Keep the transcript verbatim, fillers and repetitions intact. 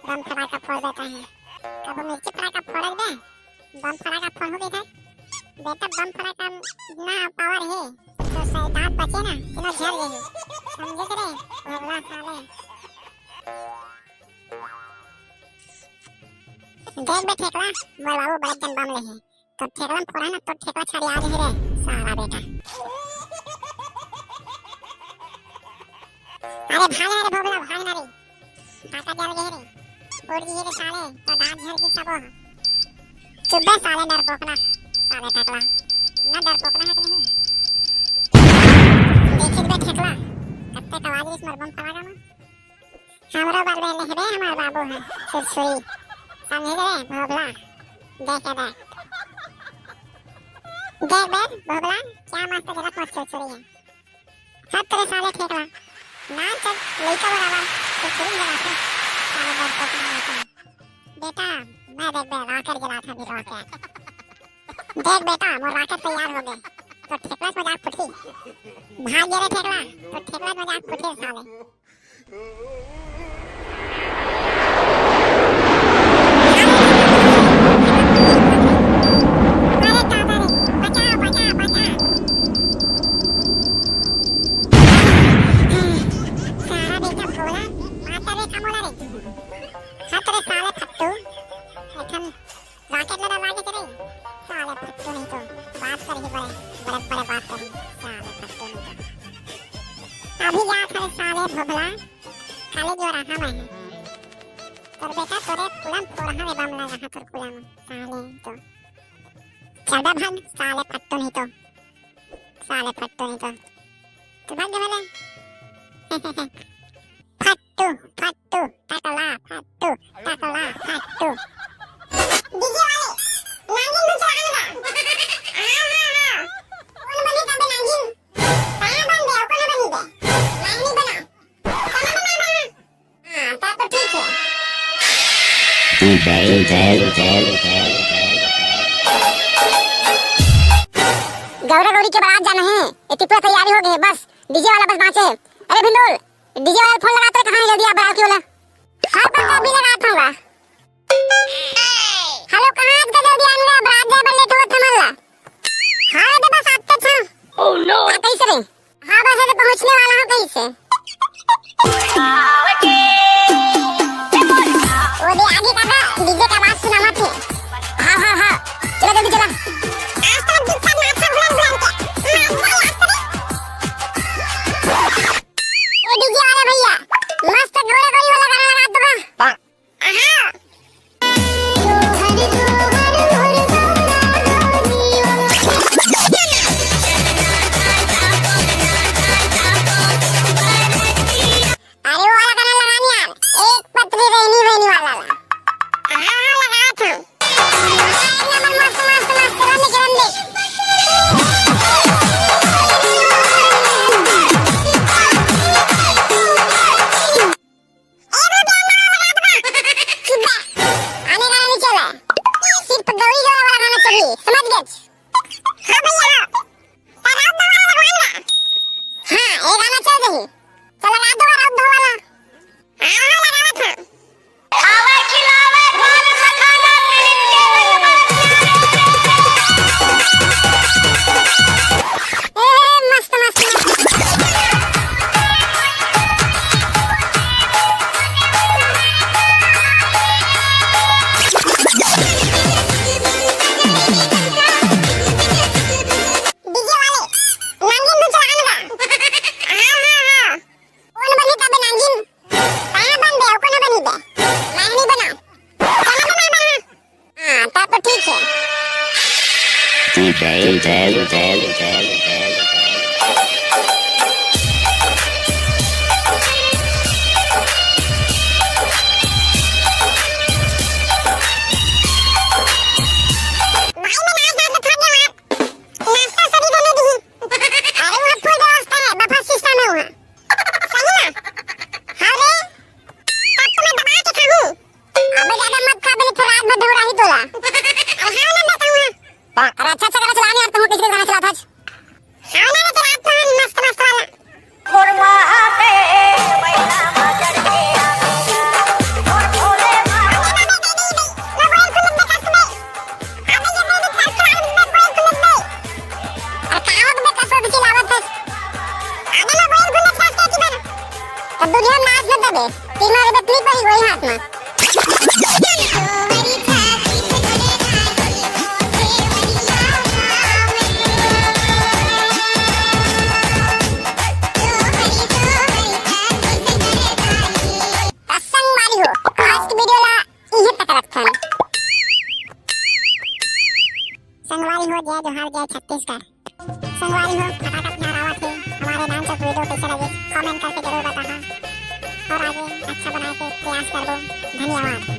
Bomb फटाका फोड़ देता है। कब मिर्ची फटाका फोड़ दे, बम फटाका फोड़ हो गई था। बेटा, बम फटाका ना पावर है, तो शैतान बचे ना, तीनों झड़ गए। समझे रे, भोगला साले। देख बे ठेकला, मोर बाबू बड़े जन बम ले है। तो ठेकला में फोड़ा ना, तो ठेकला छड़िया दे रे, साला बेटा। अरे भाग ना रे भोगला, भाग ना रे। काका जल गए रे। उड़ गए रे साले, तो दांत झड़ गई सबो। चुप बे साले डरपोकना, साले ठेकला। ना डरपोकना है कि नहीं? देखे बे ठेकला, कत्ते कवाज रिस मर बम फटाका में। हमरो बल में लेहबे हमार बाबू है, सुरसुरी। समझे रे भोगला? देखे दे। देख बे भोगला, क्या मस्त जलत मस्त सुरसुरी है। हट रे साले ठेकला। ना चल, लइका बराबर, सुरसुरी जलाते। साले डरपोकना है। बेटा, मैं देख बे, rocket जलाता भी rocket। देख बेटा, मोर rocket तैयार हो गए। तो ठेकला से मजाक फुटी। भाग गए रे ठेकला, तो ठेकला से मजाक फुटी साले। अरे दादा रे, बचा, बचा, बचा। सारा बेटा भोला, माता रे कमोला रे। हाथ रे साले फट्टू। एकदम rocket लड़ा लागे तेरे। साले फट्टू नहीं तो बात कर ही बड़े, बड़े, बड़े बात कर ही। साले फट्टू नहीं तो। अभी जा थारे साले भोभला। खाली जो रहा मैं है। तोर बेटा तोरे कुलम फोड़हा रे बम लगा हा तोर कुलम। साले तो। चल बे भाग, साले फट्टू नहीं तो। साले फट्टू नहीं तो। तू भाग जा मेले। फट्टू, फट्टू, टकला, फट्टू, टकला, फट्टू। डीजे वाले, नागिन भी चलाने का। हाँ, हाँ, हाँ। कौन बनी तबे नागिन? कहाँ बन गया? कौन बनी बे? मैं नहीं बना। कौन बना बना? हाँ, तब तो ठीक है। गौरा गौरी के बारात जाना है। ये टिपुआ तैयारी हो गई है, बस डीजे वाला बस बाँचे। अरे भिंडोल, डीजे वाला फोन लगाते रहे, कहाँ है जल्दी आप बारात के वाला? हर बंदा भी लगात होगा। हेलो, कहाँ आज का जल्दी आने का? बारात जाए बर लेट होत हमन ला। हाँ, दे बस आते छा। Oh no! आ, कैसे रे? हाँ, बस अभी पहुँचने वाला हूँ कहीं से। वो दे आगे का था, डीजे का आवाज सुनावत है। हाँ, हाँ, हाँ, चला जल्दी चला। आज तो दिक्कत ना था, बुलंद बुलंद के। हाँ, बुलंद याद करें। ओ डीजे वाले भैया, मस्त गोरा गोरी वाला गाना लगा दो। हाँ। अरे वो वाला गाना लगा नहीं यार, एक पतली रहनी बहनी वाला ला। हाँ, हाँ, लगा था। एक नंबर मस्त, मस्त, मस्त, रन दे, रन दे। ए, वो गाना लगा था। चुप बे। आने गाना नहीं चला। सिर्फ गौरी गौरा वाला गाना चलिए, समझ गए? हाँ भैया, हाँ। हाँ, ये गाना चल रही। चल, लगा दो, लगा दो वाला। हाँ, हाँ, लगावत हूँ। ए, मस्त, मस्त, मस्त। डीजे वाले, नागिन भी चलाने का। हाँ, हाँ, हाँ। कौन बनी तबे नागिन? कहाँ बन बे? कौन बनी बे? मैं नहीं बना। चलो तो मैं बना। हाँ, तब तो ठीक है। भाई, मैं नाच, नाच में थक गया हूँ। नाश्ता सभी बने दी। अरे, वहाँ फुल व्यवस्था है, बफे सिस्टम है वहाँ। सही ना? हाँ रे, तब तो मैं दबा के खाऊँ। अबे, ज्यादा मत खा, बोले, फिर रात भर ढोरा ही तोला। अरे, हाँ ना, बताऊँ ना। अरे, अच्छा, अच्छा गाना चला नहीं यार, तुम किसी का गाना चलाता आज? और जय छत्तीसगढ़। संगवारी हो, फटाफट यहाँ आवत हे, हमारे नानचुक video कैसे लगे, comment करके जरूर बताहा और आगे अच्छा बनाए के प्रयास करबो। धन्यवाद।